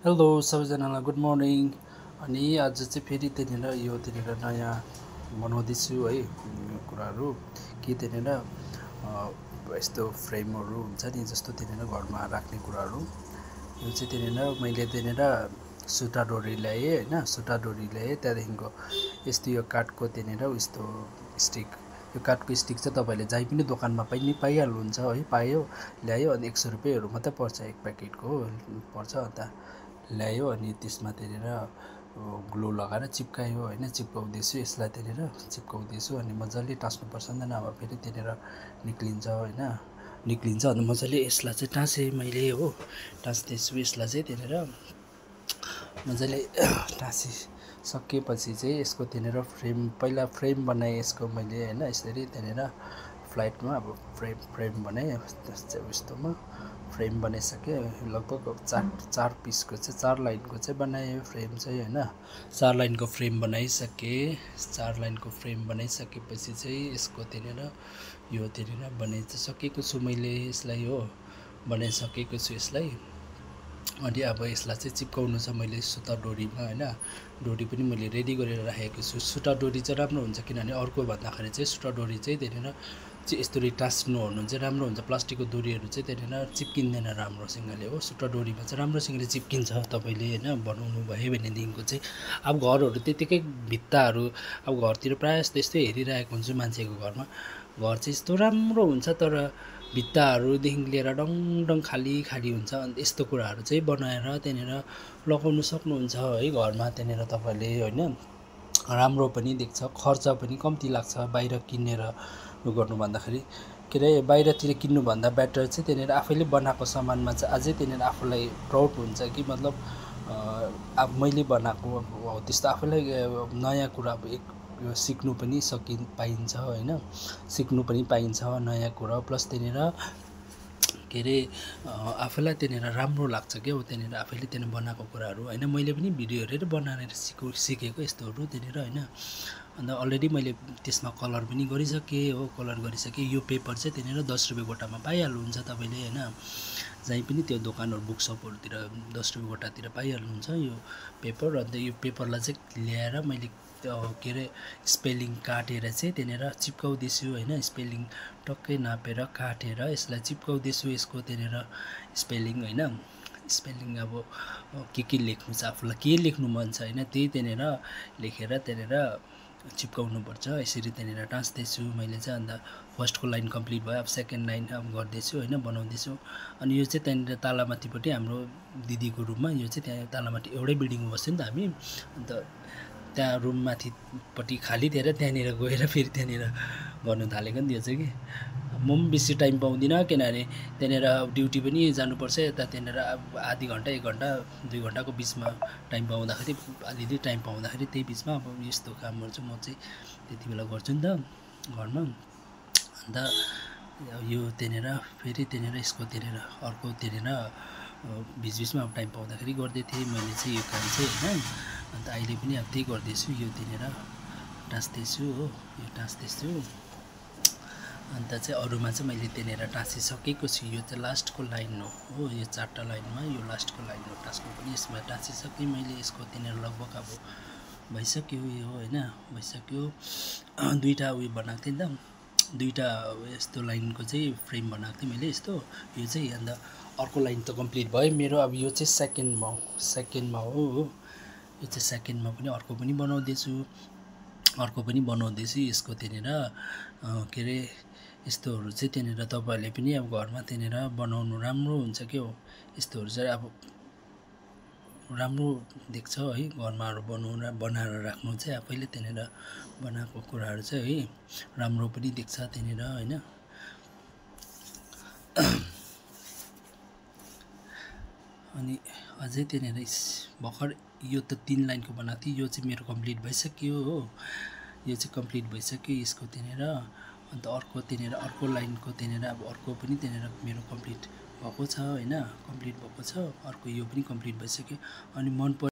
Hello सबैजनालाई good morning. अनि आज चाहिँ फेरि त्यहाँनिर यो त्यहाँनिर नयाँ बनाउँदैछु है कुराहरू कि त्यहाँनिर यस्तो फ्रेमहरू हुन्छ नि जस्तो त्यहाँनिर घरमा राख्ने कुराहरू यो चाहिँ त्यहाँनिर मैले त्यहाँनिर सुता डोरी ल्याएँ होइन, सुता डोरी ल्याएँ। त्यहाँदेखिको यस्तो यो काठको त्यहाँनिर यस्तो स्टिक, यो काठको स्टिक चाहिँ तपाईँले जहीँ पनि दोकानमा पाइहाल्नुहुन्छ है। पायो ल्यायो अनि 100 रुपियाँहरू मात्रै पर्छ, एक प्याकेटको पर्छ। अन्त ल्यायो अनि त्यसमा त्यहाँनिर ग्लु लगाएर चिप्कायो होइन, चिप्काउँदैछु यसलाई, त्यहाँनिर चिप्काउँदैछु अनि मजाले टाँस्नुपर्छ नि त, नभए फेरि त्यहाँनिर निक्लिन्छ होइन, निक्लिन्छ। अनि मजाले यसलाई चाहिँ टाँसेँ मैले हो, टाँस्दैछु यसलाई चाहिँ त्यहाँनिर मजाले टाँसिसकेपछि चाहिँ यसको त्यहाँनिर पहिला फ्रेम बनाएँ यसको मैले होइन, यसरी त्यहाँनिर फ्लाइटमा अब फ्रेम बनाएँ यस्तोमा फ्रेम बनाइसकेँ। लगभग चार पिसको चाहिँ 4 लाइनको चाहिँ बनाएँ फ्रेम चाहिँ होइन। 4 लाइनको फ्रेम बनाइसकेँ। 4 लाइनको फ्रेम बनाइसकेपछि चाहिँ यसको त्यहाँनिर यो त्यहाँनिर बनाइसकेको छु मैले यसलाई हो, बनाइसकेको छु यसलाई। अनि अब यसलाई चाहिँ चिप्काउनु छ मैले सुता डोरीमा होइन। डोरी पनि मैले रेडी गरेर राखेको छु। सुता डोरी चाहिँ राम्रो हुन्छ, किनभने अर्को भन्दाखेरि चाहिँ सुता डोरी चाहिँ त्यहाँनिर चाहिँ यस्तरी टाँस्नुओर्नु चाहिँ राम्रो हुन्छ। प्लास्टिकको डोरीहरू चाहिँ त्यहाँनिर चिप्किँदैन राम्रोसँगले हो। सुता डोरीमा चाहिँ राम्रोसँगले चिप्किन्छ। तपाईँले होइन बनाउनु भयो भनेदेखिको चाहिँ अब घरहरू त्यतिकै भित्ताहरू, अब घरतिर प्रायः जस्तो यस्तै हेरिरहेको हुन्छु मान्छेको घरमा, घर चाहिँ यस्तो राम्रो हुन्छ तर भित्ताहरूदेखि लिएर डङ खाली हुन्छ। अन्त यस्तो कुराहरू चाहिँ बनाएर त्यहाँनिर लगाउनु सक्नुहुन्छ है घरमा। त्यहाँनिर तपाईँले होइन राम्रो पनि देख्छ, खर्च पनि कम्ती लाग्छ बाहिर किनेर गर्नु भन्दाखेरि। के अरे बाहिरतिर किन्नुभन्दा बेटर चाहिँ त्यहाँनिर आफैले बनाएको सामानमा चाहिँ अझै त्यहाँनिर आफूलाई प्राउड हुन्छ कि मतलब अब मैले बनाएको हो त्यस्तो आफूलाई नयाँ कुरा अब एक सिक्नु पनि पाइन्छ होइन, सिक्नु पनि पाइन्छ नयाँ कुरा। प्लस त्यहाँनिर के अरे आफूलाई त्यहाँनिर राम्रो लाग्छ क्या हो, त्यहाँनिर आफैले त्यहाँनिर बनाएको कुराहरू होइन। मैले पनि भिडियो हेरेर बनाएर सिकेको यस्तोहरू त्यहाँनिर होइन। अन्त अलरेडी मैले त्यसमा कलर पनि गरिसकेँ हो, कलर गरिसकेँ। यो पेपर चाहिँ त्यहाँनिर 10 रुपियाँ गोटामा पाइहाल्नुहुन्छ तपाईँले होइन, जहीँ पनि त्यो दोकानहरू बुक सपहरूतिर 10 रुपियाँ गोटातिर पाइहाल्नुहुन्छ यो पेपर। अन्त यो पेपरलाई चाहिँ ल्याएर मैले के अरे स्पेलिङ काटेर चाहिँ त्यहाँनिर चिप्काउँदैछु होइन। स्पेलिङ टक्कै नापेर काटेर यसलाई चिप्काउँदैछु यसको त्यहाँनिर स्पेलिङ होइन। स्पेलिङ अब के लेख्नु छ आफूलाई, के लेख्नु मन छ होइन, त्यही त्यहाँनिर लेखेर त्यहाँनिर चिप्काउनुपर्छ। यसरी त्यहाँनिर टाँस्दैछु मैले चाहिँ। अन्त फर्स्टको लाइन कम्प्लिट भयो, अब सेकेन्ड लाइन अब गर्दैछु होइन, बनाउँदैछु। अनि यो चाहिँ त्यहाँनिर तालामाथिपट्टि हाम्रो दिदीको रुममा, यो चाहिँ त्यहाँ तालामाथि एउटै बिल्डिङमा बस्थ्यो नि त हामी। अन्त त्यहाँ रुम माथिपट्टि खाली दिएर त्यहाँनिर गएर फेरि त्यहाँनिर गर्नु थालेको नि त्यो चाहिँ कि म पनि बेसी टाइम पाउँदिनँ, किनभने त्यहाँनिर ड्युटी पनि जानुपर्छ यता। त्यहाँनिर अब आधी घन्टा 1 घन्टा 2 घन्टाको बिचमा टाइम पाउँदाखेरि, अलिअलि टाइम पाउँदाखेरि त्यही बिचमा अब यस्तो कामहरू चाहिँ म चाहिँ त्यति बेला गर्छु नि त घरमा। अन्त यो त्यहाँनिर फेरि त्यहाँनिर यसको त्यहाँनिर अर्को त्यहाँनिर बिचबिचमा अब टाइम पाउँदाखेरि गर्दै थिएँ मैले चाहिँ यो काम चाहिँ होइन। अन्त अहिले पनि अब त्यही गर्दैछु, यो त्यहाँनिर टाँस्दैछु हो, यो टाँस्दैछु। अन्त चाहिँ अरूमा चाहिँ मैले त्यहाँनिर टाँसिसकेको छु। यो चाहिँ लास्टको लाइन हो, यो 4टा लाइनमा यो लास्टको लाइन हो टाँस्नु पनि। यसमा टाँसिसकेँ मैले यसको त्यहाँनिर लगभग अब भइसक्यो यो होइन, भइसक्यो। 2टा उयो बनाएको थिएँ नि त, 2टा यस्तो लाइनको चाहिँ फ्रेम बनाएको थिएँ मैले यस्तो यो चाहिँ। अन्त अर्को लाइन त कम्प्लिट भयो मेरो। अब यो चाहिँ सेकेन्डमा हो, यो चाहिँ सेकेन्डमा पनि अर्को पनि बनाउँदैछु यसको त्यहाँनिर के अरे यस्तोहरू चाहिँ त्यहाँनिर तपाईँहरूले पनि अब घरमा त्यहाँनिर बनाउनु राम्रो हुन्छ क्या हो। यस्तोहरू चाहिँ अब राम्रो देख्छ है घरमाहरू बनाएर राख्नु चाहिँ आफैले त्यहाँनिर बनाएको कुराहरू चाहिँ है राम्रो पनि देख्छ त्यहाँनिर होइन। अनि अझै त्यहाँनिर भर्खर यो त 3 लाइनको बनाएको थिएँ, यो चाहिँ मेरो कम्प्लिट भइसक्यो हो, यो चाहिँ कम्प्लिट भइसक्यो यसको त्यहाँनिर। अन्त अर्को त्यहाँनिर अर्को लाइनको त्यहाँनिर अब अर्को पनि त्यहाँनिर मेरो कम्प्लिट भएको छ होइन, कम्प्लिट भएको छ। अर्को यो पनि कम्प्लिट भइसक्यो। अनि